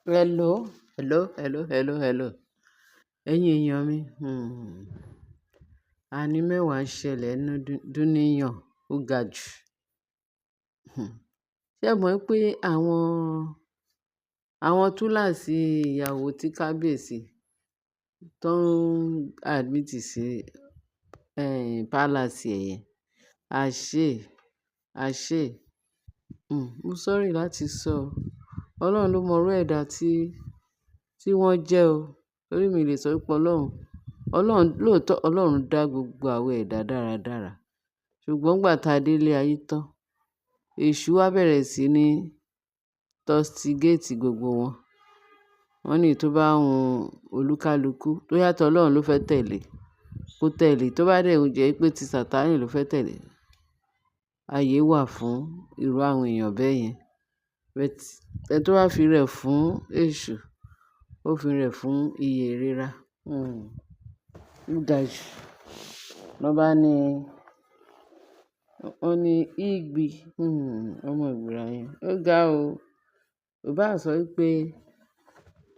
Hello, hello, hello, hello, hello. Ẹ̀yin èèyàn mi, àní mẹ́wàá ń ṣẹlẹ̀ nínú dúníyàn, ó ga jù. Ṣé ẹ mọ̀ pé àwọn túláàsì ìyàwó tí kábíyèsí tó ń admit sí, palace ẹ̀ yẹn, àṣé, àṣé, mo sorry láti sọ. Ọlọ́run ló mọ irú ẹ̀dá tí wọ́n jẹ́ o. Torí mi lè sọ wípé Ọlọ́run, Ọlọ́run lóòótọ́ Ọlọ́run dá gbogbo àwọn ẹ̀dá dáradára. Ṣùgbọ́n ìgbà tá dé ilé ayé tán, èṣù á bẹ̀rẹ̀ sí ní tostigate gbogbo wọn. Wọ́n ní tó bá hun olúkálukú, tó yàtọ̀ Ọlọ́run ló fẹ́ tẹ̀lé, kó tẹ̀lé. Tó bá dẹ̀ jẹ́ pé ti Sataní ló fẹ́ tẹ̀lé, ayé wà fún irú àwọn èèyàn bẹ́ẹ̀ yẹn. But ẹni tó bá fi rẹ̀ fún èṣù, ó fi rẹ̀ fún iye rírà. Ó ga jù. Wọ́n bá ní, wọ́n ní ìgbì, ọmọ ìgbìrà yẹn. Ó ga o. Ò bá sọ wípé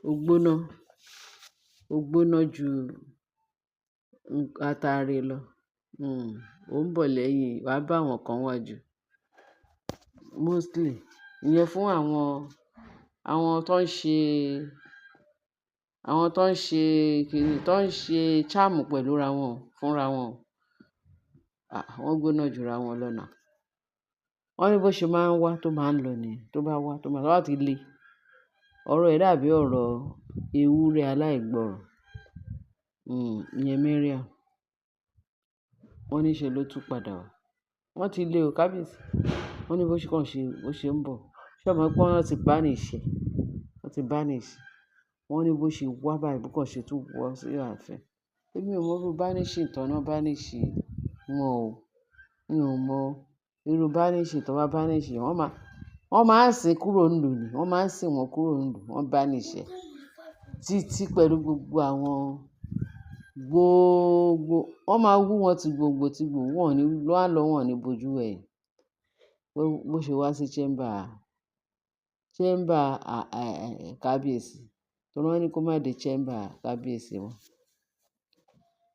ó gbóná, ó gbóná ju atare lọ. Ó ń bọ̀ lẹ́yìn, wà á bá àwọn kan wájú. Mostly, ìyẹn fún àwọn tó ń ṣe, àwọn tó ń ṣe kíni, tó ń ṣe charm pẹ̀lú ra wọn, fúnra wọn. À, wọ́n gbóná ju ra wọn lọ náà. Wọ́n ní bó ṣe máa ń wá tó máa ń lọ nìyẹn, tó bá wá tó máa tó bá ti le. Ọ̀rọ̀ ẹ̀ dàbí ọ̀rọ̀ ewúrẹ́ aláìgbọràn. Ìyẹn Mariam. Wọ́n ní ṣe ló tún padà wá. Wọ́n ti lé o kábíyèsí. Wọ́n ní bó ṣe kàn ṣe, bó ṣe ń bọ̀. Ṣé o mọ̀ pé wọ́n ti banish ẹ̀? Wọ́n ti banish. Wọ́n ní bó ṣe wá báyìí, bó kàn ṣe tún wọ́ sí ààfin. Èmi ò mọ irú banishing tán náà banish wọn o. Mi ò mọ irú banishing tó bá banish. Wọ́n máa ń sin kúrò nílùú ni. Wọ́n máa ń sìn wọ́n kúrò nílùú. Wọ́n banish ẹ̀ títí pẹ̀lú gbogbo àwọn gbogbo. Wọ́n máa wú wọn tí gbogbo tí gbogbo. Wọ́n ò ní wọ́n á lọ, wọ́n ò ní bojú ẹ̀yìn. Bó ṣe wá sí chamber, kábíyèsí. Torí wọ́n ní kó má dé chamber kábíyèsí wọn.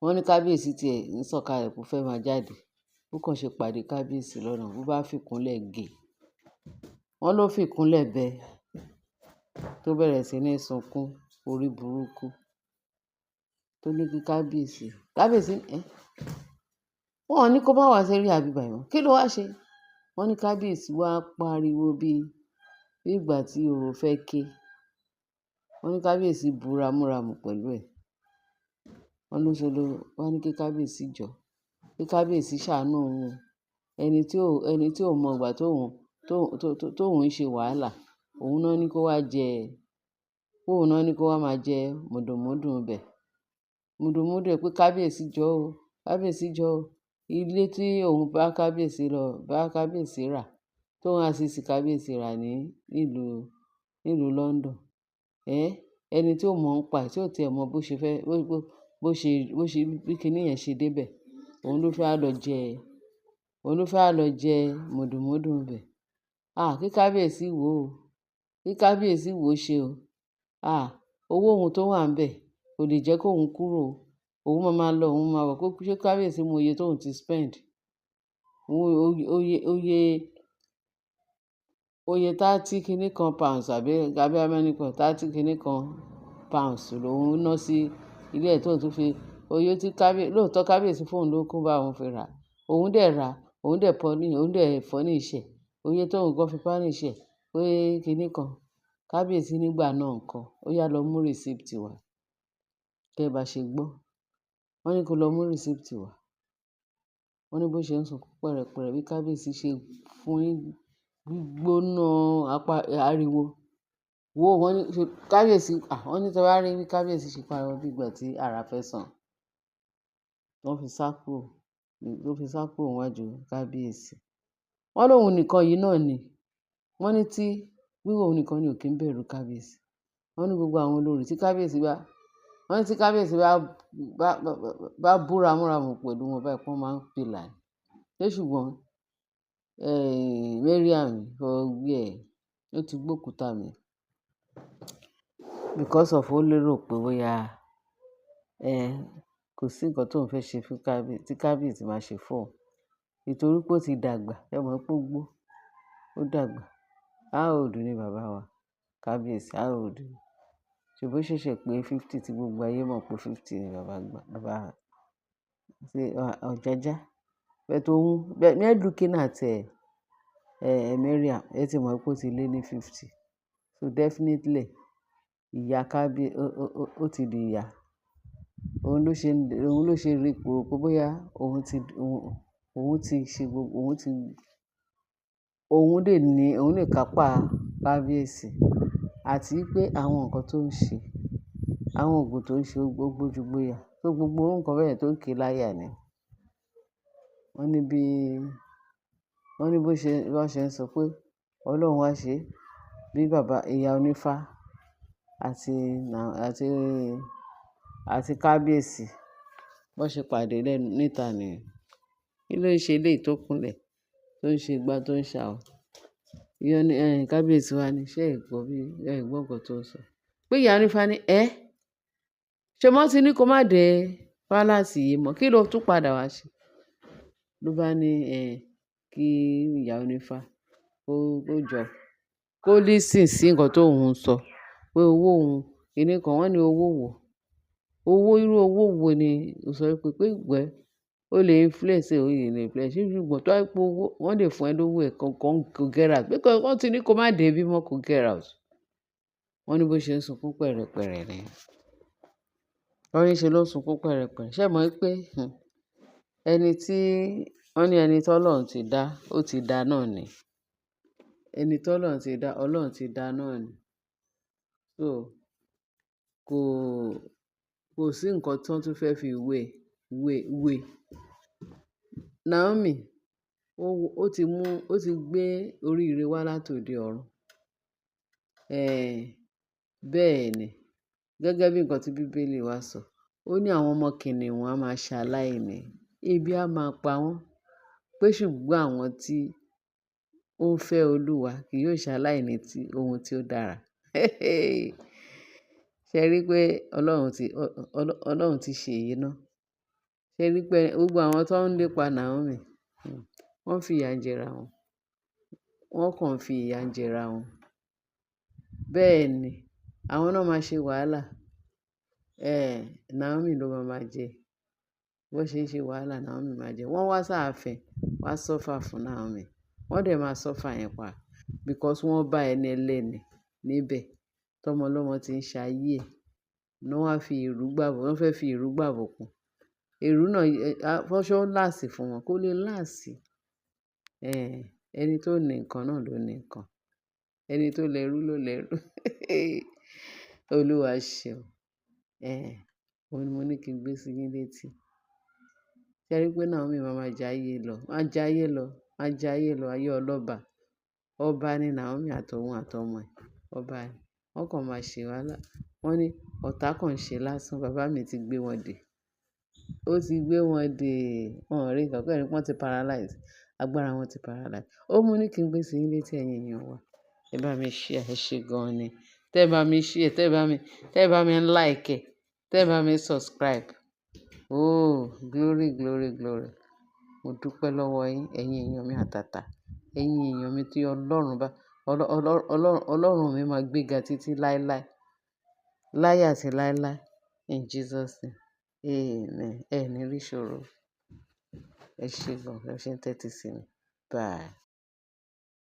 Wọ́n ní kábíyèsí tí ẹ̀ ń sọ̀kalẹ̀ kó fẹ́ máa jáde. Ó kàn ṣe pàdé kábíyèsí lọ́nà, bó bá fi kúnlẹ̀ gé. Wọ́n ló fi kúnlẹ̀ bẹ tó bẹ̀rẹ̀ sí ní sunkún orí burúkú. Tó ní kí kábíyèsí, kábíyèsí, ẹ́, wọ́n ò ní kó má wá sí area ibí báyìí mọ́. Kí ló wá ṣe? Wọ́n ní kábíyèsí wá pariwo bí ìgbà tí orò fẹ́ ké. Wọ́n ní kábíyèsí bú ramúramù pẹ̀lú ẹ̀. Wọ́n ló ṣe ló, wọ́n ní kí kábíyèsí jọ, kí kábíyèsí ṣàánú òun. Ẹni tí ò mọ ìgbà tó òun ń ṣe wàhálà, òun náà ní kó wá jẹ, òun náà ní kó wá máa jẹ mùdùnmúdùn ibẹ̀. Mùdùnmúdùn ẹ pé kábíyèsí jọ o, kábíyèsí jọ o. Ilé tí òun bá kábíyèsí lọ, bá kábíyèsí rà, tó ń assist kábíyèsí rà ní nílùú London. Ẹ́, ẹni tí ò mọ̀ ń pa ẹ̀, tí ò tí è mọ bó ṣe fẹ́, bó ṣe, bí kíní yẹn ṣe dé bẹ̀, òun ló fẹ́ lọ jẹ, òun ló fẹ́ lọ jẹ mùdùnmúdùn ibẹ̀. À, kí kábíyèsí wò ó, kí kábíyèsí wò ó ṣe o. À, owó òun tó wà níbẹ̀ kò lè jẹ́ kó òun kúrò o. Òun máa ma lọ, òun máa bọ̀. Kó ṣe kábíyèsí mọ iye tó òun ti spend. Oye, oye, oye 30 kíní kan pounds àbí how many kan, 30 kíní kan pounds lòún ná sí ilé ẹ̀ tó tún fi oye tí lóòótọ́ kábíyèsí fún òun ló kó bá òun fi rà. Òun dẹ̀ rà, òun dẹ̀ pọ́ní, òun dẹ̀ furnish ẹ̀. Oye tó òun gan fi furnish ẹ̀ pé kíní kan. Kábíyèsí nígbà náà ńkọ́, ó yá lọ mú receipt wá. Kẹ́ ẹ bá ṣe gbọ́. Wọ́n ní kó lọ mú receipt wá. Wọ́n ní bó ṣe ń sunkún pẹ̀rẹ̀pẹ̀rẹ̀ bí kábíyèsí ṣe fún ní gbígbóná apá ariwo. Wò wọ́n ní kábíyèsí, à, wọ́n ní tí wọ́n bá rí bí kábíyèsí ṣe pariwo bí ìgbà tí àrá fẹ́ sàn. Wọ́n fi sá kúrò, ló fi sá kúrò níwájú kábíyèsí. Wọ́n lóhun nìkan yìí náà ni. Wọ́n ní tí wíwò òun nìkan ni ò kí ń bẹ̀rù kábíyèsí. Wọ́n ní gbogbo àwọn olórí tí kábíyèsí bá, wọ́n ní tí kábíyèsí bá bú ramúramù pẹ̀lú wọn báyìí, wọ́n máa ń fìlà ní. Pé ṣùgbọ́n, Mariam for where? Ó ti gbókúta mi. Because of ó lérò pé bóyá, kò sí nǹkan tó ń fẹ́ ṣe fún kábíyèsí, tí kábíyèsí máa ṣe fún òun. Nítorí pé ó ti dàgbà. Ẹ mọ̀ pé ó gbó, ó dàgbà. How old ni bàbá wa? Kábíyèsí, how old ni? Ṣèbí ó ṣẹ̀ṣẹ̀ pé 50 tí gbogbo ayé mọ̀ pé 50 ni bàbá gbà, bàbá ṣe Ọ̀jájá. But òun, mere looking at Mariam, ẹ ti mọ̀ pé ó ti lé ní 50. So definitely ìyá ó ti di ìyá. Òun ló ṣe rí rò pé bóyá òun ti ṣe gbogbo, òun lè ní, òun lè kápá kábíyèsí. Àti pé àwọn nǹkan tó ń ṣe, àwọn òògùn tó ń ṣe ó gbójú gbóyà. So gbogbo irú nǹkan bẹ́ẹ̀ tó ń kí láyà ni. Wọ́n ní bí, wọ́n ní bó ṣe, bí wọ́n ṣe ń sọ pé Ọlọ́run wá ṣe bí bàbá ìyá onífá àti, àti kábíyèsí bó ṣe pàdé lẹ́nu níta ni. Kí ló ń ṣe eléyìí tó kúnlẹ̀, tó ń ṣe gbá tó ń ṣàwọ̀? Ìyá ní, kábíyèsí wá ní, ṣé ẹ gbọ́ bí, ẹ gbọ́ nǹkan tó ń sọ? Pé ìyá onífá ní, "Ẹ́, ṣé wọ́n ti ní kó má dé palace yìí mọ́? Kí ló tún padà wá ṣe?" Ló bá ní, kí ìyá onífá kó jọ, kó listen sí nǹkan tó ń sọ. Pé owó òun, kíni kan wọ́n ní owó wo? Owó, irú owó wo ni ó sọ wípé pé well, ó lè influence ẹ, ó lè influence. Ṣùgbọ́n tó bá jẹ́ pé owó, wọ́n lè fún ẹ lówó ẹ̀ kan kó get out. Pé wọ́n ti ní kó má dé bí mọ́ kó get out. Wọ́n ní bó ṣe ń sunkún pẹ̀rẹ̀pẹ̀rẹ̀ ni. Wọ́n ní ṣe ló ń sunkún pẹ̀rẹ̀pẹ̀rẹ̀. Ṣé ẹ mọ̀ wípé, ẹni tí wọ́n ní ẹni tí Ọlọ́run ti dá, ó ti dá náà ni. Ẹni tí Ọlọ́run ti dá, Ọlọ́run ti dá náà ni. So kò sí nǹkan tí wọ́n tún fẹ́ fi wé. Naomi, ó ti mú, ó ti gbé oríire wá láti òde ọ̀run. Bẹ́ẹ̀ ni. Gẹ́gẹ́ bí nǹkan tí Bíbélì wa sọ. Ó ní àwọn ọmọ kìnnìún á máa ṣaláìní, ebi á máa pa wọ́n. Pé ṣùgbọ́n àwọn tí ó ń fẹ́ Olúwa kì yóò ṣaláìní tí ohun tí ó dára. Ṣé ẹ rí pé Ọlọ́run ti ṣe èyí náà? Ṣé ẹ rí pé gbogbo àwọn tó ń lépa Naomi, wọ́n fi ìyà jẹra wọn. Wọ́n kàn fi ìyà jẹra wọn. Bẹ́ẹ̀ ni, àwọn náà máa ṣe wàhálà. Naomi ló máa máa jẹ. Bó ṣe ń ṣe wàhálà, Naomi máa jẹ. Wọ́n wá sáàfin, wá suffer fún Naomi. Wọ́n dẹ̀ máa suffer yẹn pa because wọ́n bá ẹni ẹlẹ́ni níbẹ̀. Tọ́mọ ọlọ́mọ tí ń ṣayé ẹ̀. Ní wọ́n á fi èrú gbàbọ̀, wọ́n fẹ́ fi èrú gbàbùkún. Èrú náà, ṣé ó last fún wọn? Kó lè last. Ẹni tó ní nǹkan náà ló ní nǹkan. Ẹni tó lẹ́rú ló lẹ́rú. Olúwa ṣeun. Òun ni mo ní kí n gbé sí yín létí. Ṣé ẹ rí pé Naomi máa ma jayé lọ, máa jayé lọ, máa jayé lọ, ayé ọlọ́ba. Ọba ni Naomi àti òun àti ọmọ ẹ̀. Ọba ni. Wọ́n kàn máa ṣe wàhálà. Wọ́n ní ọ̀tá kan ṣe lásán, bàbá mi ti gbé wọn dè. Ó ti gbé wọn dè. Wọ́n ò rí nǹkan, pé wọ́n ti paralyze. Agbára wọn ti paralyze. Ó mú ní kí n gbé sí yín létí ẹ̀yin èèyàn wa. Ẹ bá mi share, ẹ ṣé gan ni. Tẹ́ ẹ bá mi share, tẹ́ ẹ bá mi like, tẹ́ ẹ bá mi subscribe. Oh, glory, glory, glory. Mo dúpẹ́ lọ́wọ́ yín, ẹ̀yin èèyàn mi àtàtà. Ẹ̀yin èèyàn mi tí Ọlọ́run bá, Ọlọ́run mi máa gbéga títí láéláé. Láyé àti láéláé. In Jesus name. Amen. Ẹ ní rí ìṣòro. Ẹ ṣé gan. Ẹ ṣé ń tẹ́tí sí mi. Bye.